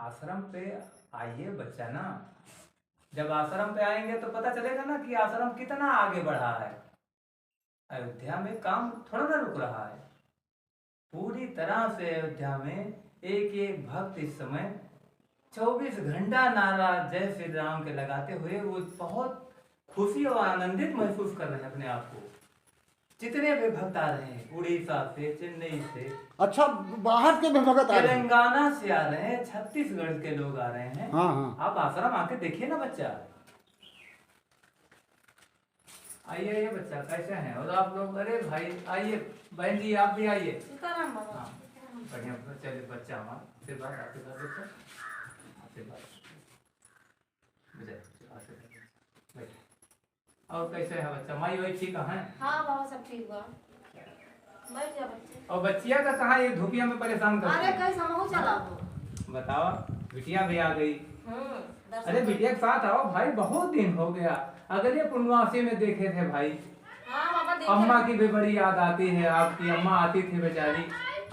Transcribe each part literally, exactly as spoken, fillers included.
आश्रम पे आइए बच्चा ना, जब आश्रम पे आएंगे तो पता चलेगा ना कि आश्रम कितना आगे बढ़ा है। अयोध्या में काम थोड़ा ना रुक रहा है, पूरी तरह से अयोध्या में एक एक भक्त इस समय चौबीस घंटा नारा जय श्री राम के लगाते हुए वो बहुत खुशी और आनंदित महसूस कर रहे हैं अपने आप को। जितने भी भक्त आ रहे हैं, उड़ीसा से, चेन्नई से, अच्छा, बाहर से भी भगत आ रहे हैं। तेलंगाना से आ रहे हैं, छत्तीसगढ़ के लोग आ रहे हैं। हाँ, हाँ। आप आश्रम आके देखिए ना बच्चा। आइए, आइए बच्चा, कैसे हैं? और आप लोग, अरे भाई, आइए, बहन जी, आप भी आइए। सीताराम बाबा। हाँ, बढ़िया, चलिए, बच्चा हमारा, आशीर्वाद, आशीर्वाद बच्चा, आशीर्वाद। बच्चा, आशीर्वाद, बैठो। और कैसे है बच्चा? माई वाई ठीक है? हाँ बाबा, सब ठीक बा। बैठ जा बच्चे। और बच्चिया का कहाँ ये धुपिया में परेशान करती अरे है? कैसे हमहू चलाबो? बताओ, बिटिया भी आ गई। हम्म, दर्शन अरे कर- बिटिया के साथ आओ भाई, बहुत दिन हो गया, अगले पुनवासी में देखे थे भाई। हाँ बाबा, देखे अम्मा रहे। की भी बड़ी याद आती है आपकी, अम्मा आती थी बेचारी,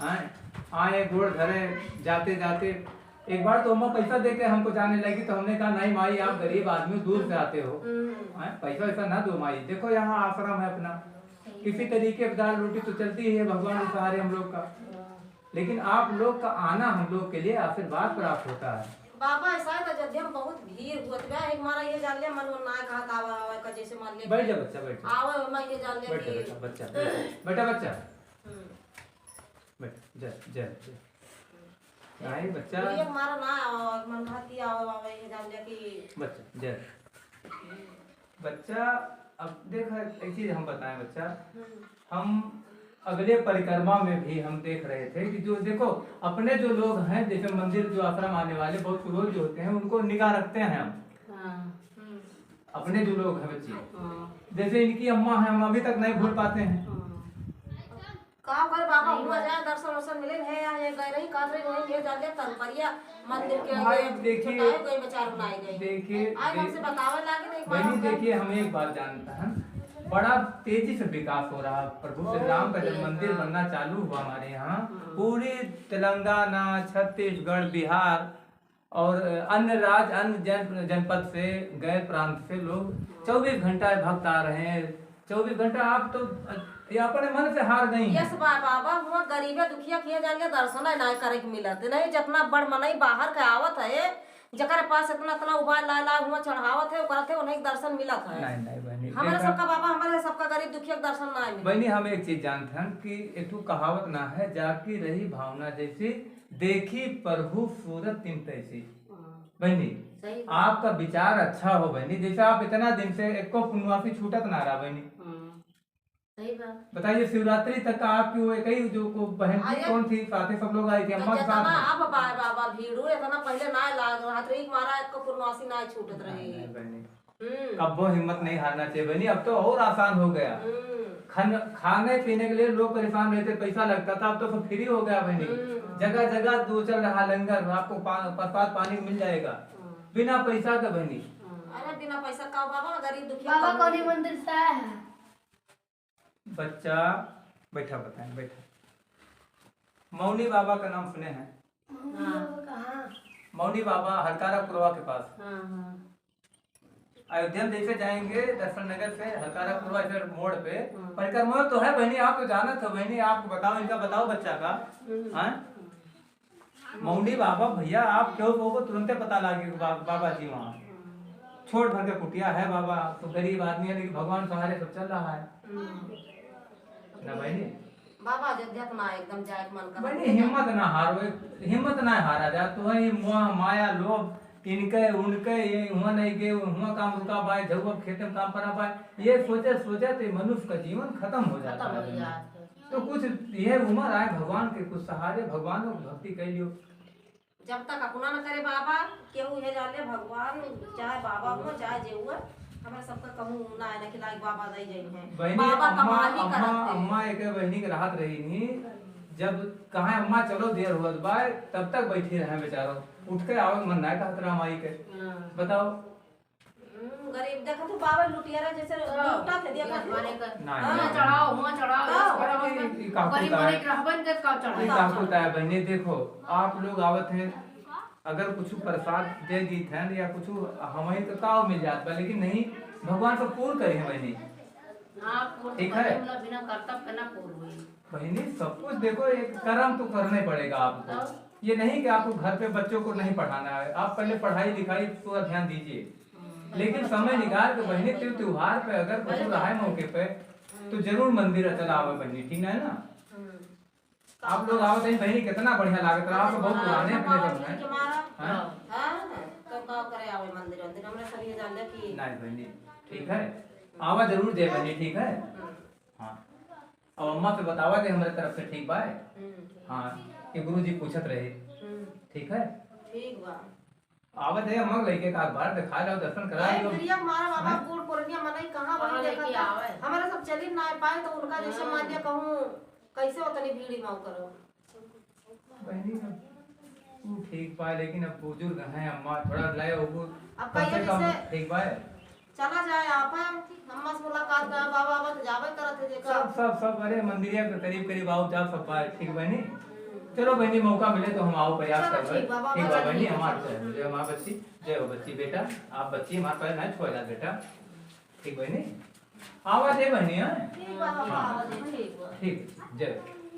हैं? आए गोड़ धरे जाते जाते, एक बार तो अम्मा पैसा दे के हमको जाने लगी, तो हमने कहा, "नहीं माई, आप गरीब आदमी, दूर से आते हो, हम्म। हैं, पैसा वैसा ना दो माई, देखो यहाँ आश्रम है अपना, सही किसी है। तरीके से दाल रोटी तो चलती ही है, भगवान के सहारे हम लोग का, हाँ। लेकिन आप लोग का आना हम लोग के लिए आशीर्वाद प्राप्त होता है।" बाबा, ऐसा है तो अयोध्या में बहुत भीड़ हुआ था, एक मारा ये जान लिया, मन मन ना कहा था, आवे, आवे का जैसे मान लिया बैठ कि जा बच्चा, बैठ जा। आवे, मैं ये जान लिया बैठ जा कि बेटा, बच्चा, बैठ जा। बेटा, बच्चा। हम्म। बैठ, जा, जा, जा। नहीं, बच्चा। ये हमारा ना आवा, मन कहती आवा, बाबा, ये जान लिया कि बच्चा, जा। बच्चा, अब देख, एक चीज हम बताएं, बच्चा। हम्म। हम अगले परिक्रमा में भी हम देख रहे थे कि जो, देखो, अपने जो लोग हैं, जैसे मंदिर जो आश्रम आने वाले, बहुत क्लोज जो होते हैं, उनको निगाह रखते हैं हम। हाँ। हम्म। अपने जो लोग हैं, बच्चे, हाँ। जैसे इनकी अम्मा हैं, हम अभी तक नहीं भूल पाते हैं। हाँ। का करे बाबा, सही हुआ बात। जाए, दर्शन वर्शन मिले, है या ये गए रही, काट रही, वहीं ये जाके तनपरिया मंदिर के भाई, आगे देखिए, छुटाए गए, बेचारे बनाए गए। देखिए, आज दे-, हमसे बतावे लागे, नहीं, बहनी, बाबा। देखिए, हम एक बात जानते हैं, बड़ा तेजी से विकास हो रहा है। प्रभु श्री बहुत राम का जब तेज, मंदिर हाँ। बनना चालू हुआ हमारे यहाँ, हाँ। पूरी तेलंगाना, छत्तीसगढ़, बिहार, और अन्य राज्य, अन्य जन-, जनपद से, गैर प्रांत से लोग चौबीस घंटा भक्त आ रहे हैं। चौबीस घंटा आप तो, ये अपने मन से हार गई हैं। यस बा-, बाबा, हुआ गरीबे दुखिया किए जान के दर्शन है ना करे के मिलत है। नहीं, जितना बड़ मनई बाहर के आवत है, जेकरे पास इतना, इतना उबाल ला, ला हुआ चढ़ावत है, ओकरा थे उन्हें दर्शन मिलत है। नहीं, नहीं बहनी, हमारे देखा सबका बाबा, हमारे सबका गरीब दुखिया के दर्शन ना मिले। बहनी, हम एक चीज जानते हैं कि एक ठो कहावत ना है, "जाकी रही भावना जैसी, देखी प्रभु सूरत तिम तैसी।" हाँ। बहनी, सही बात। आपका विचार अच्छा हो बहनी, जैसे आप इतना दिन से एको पुनवासी छूटत ना रहा बहनी। हाँ, सही बात। बताइए, शिवरात्रि तक का आपकी वो एक ही जो को बहन थी, अरे, कौन थी, साथे सब लोग आई थी, तो अम्मा के साथ जितना में? अब बा-, बाबा भीड़ हो, इतना पहले ना लाग रहा था, एक मारा एको पुनवासी ना छूटत रहे। नहीं, नहीं बहनी। हम्म। कब्बो हिम्मत नहीं हारना चाहिए बहनी, अब तो और आसान हो गया। हम्म। खान-, खाने पीने के लिए लोग परेशान रहते, पैसा लगता था, अब तो सब फ्री हो गया बहनी। हम्म। जगह जगह दो चल रहा लंगर, आपको पा-, प्रसाद पानी मिल जाएगा। हम्म। बिना पैसा का बहनी। हम्म। अरे बिना पैसा का बाबा, गरीब दुखिया बाबा का कौन ही मंदिर से आया है? बच्चा, बैठा बताएं, बैठा। मौनी बाबा का नाम सुने हैं? मौनी हाँ। बाबा कहाँ? मौनी बाबा हरकारा पुरवा के पास। हाँ, हाँ। अयोध्या में जैसे जाएंगे दर्शन नगर से हरकारा पुरवा इधर मोड़ पे, हाँ। परिक्रमा तो है बहनी, आप तो जानत हो बहनी, आप बताओ, इनका बताओ बच्चा का। हम्म। हाँ? मौनी बाबा, भैया, आप क्यों को तुरंते पता लागे बा-, बाबा जी वहाँ। छोट भर के कुटिया है बाबा, तो गरीब आदमी है, लेकिन भगवान सहारे सब चल रहा है। हम्म। ना बहनी? बाबा, अयोध्या तो ना एकदम जाए के मन करत बहनी, है। हिम्मत ना हारो, हिम्मत ना हारा जा। तो है ये मोह, माया, लोभ, इनके, उनके, ये हुआ नहीं गए, हुआ काम रुका बाय, जाऊ अब खेते में काम पड़ा बाय। ये सोचे, सोचे तो मनुष्य का जीवन खत्म हो जाता खत्म है हो बहनी। जाता है। तो कुछ यह उम्र आए भगवान के कुछ सहारे, भगवान को भक्ति कर लियो। जब तक अपना न करे बाबा, केहू हे जाने भगवान, चाहे बाबा हुआ, चाहे जे हुआ, हमरा सबका कहूँ ना आए ना कि लाइक बाबा दे जाई हैं। बहनी, बाबा अम्मा, कमाल ही अम्मा, करत है। अम्मा एक बहनी के रहत रही नी, जब कहा अम्मा चलो देर होत बा, तब तक बैठी रहे बेचारो, उठ के आवे मन ना कहत रहा माई के। हाँ। बताओ। हम्म, गरीब, देखा तू बाबा लुटियारा जैसे तो लूटत है, देखा तू। माने कर, ना, हाँ। ना। चढ़ाओ, हुआ चढ़ाओ, तो इस पर हम ई, ई का गरीब होता है? मने के रहबन के का चढ़ाओ? ई का होता है बहनी? देखो, आप लोग आवत हैं, अगर कुछ प्रसाद दे दीत हैं या कुछ, हमही तो का मिल जात बा, लेकिन नहीं, भगवान सब पूर्ण करे हैं बहिनी। हाँ, पूर्ण ठीक करे है। वाला बिना करतब के ना पूर्ण होई। बहिनी, सब कुछ देखो, एक कर्म तो करना ही पड़ेगा आपको। तब? ये नहीं कि आपको घर पे बच्चों को नहीं पढ़ाना है, आप पहले पढ़ाई लिखाई पूरा ध्यान दीजिए, हम्म। लेकिन समय निकाल के बहिनी, त्यों-, त्योहार पे अगर कुछ रहा है मौके पे, तो जरूर मंदिर चला आवे बहिनी, ठीक ना है ना? हम्म। आप लोग आवत हैं बहिनी, कितना बढ़िया लागत रहा, आप बहुत पुराने अपने सब हैं। हाँ? हाँ, तो का करे आवे मंदिर वंदिर, हमरा सब ये जान ले कि नहीं बहिनी, ठीक है, आवा जरूर दे बहिनी, ठीक है। हम्म। हाँ, अब अम्मा से बतावा दे हमरे तरफ से, ठीक बा? हम्म, ठीक। हाँ, कि गुरुजी पूछत रहे, हम्म। ठीक है। ठीक बा। आवत है अम्मा, लइके का बार दिखा लो, दर्शन करा ए, लो। प्रिया मारा बाबा, हाँ? बूढ़ पुरनिया मनई कहाँ कहाँ वही लेके देखत बा। आवे? हमारा सब चली ना पाए तो उनका जैसे हाँ। मान लिया कहूँ, कैसे उतनी भीड़ में करो। बहिनी, अब तू ठीक बा, लेकिन अब बुजुर्ग हैं अम्मा, थोड़ा लाए हो, अब कम से कहिए कम जैसे ठीक बा। चला जाए आप, अम्मा से मुलाकात करा, बाबा, बाबा तो जावे करत है जेकर। सब, सब, सब, अरे मंदिरिया के करीब, करीब आओ, जाओ सब बा, ठीक बहिनी? हम्म। चलो बहिनी, मौका मिले तो हम आओ, प्रयास चलो, करबे। ठीक बा, बाबा, ठीक बा चलिए। बहिनी, हमार जय, जय हमार बच्ची, जय हो बच्ची, बेटा, आप बच्ची हमार पहले नहीं छोड़ जा बेटा, ठीक बहिनी? आवा दे बहिनी, हाँ? ठीक बा, बाबा, हाँ। आवा दे, ठीक बा। ठीक, जय।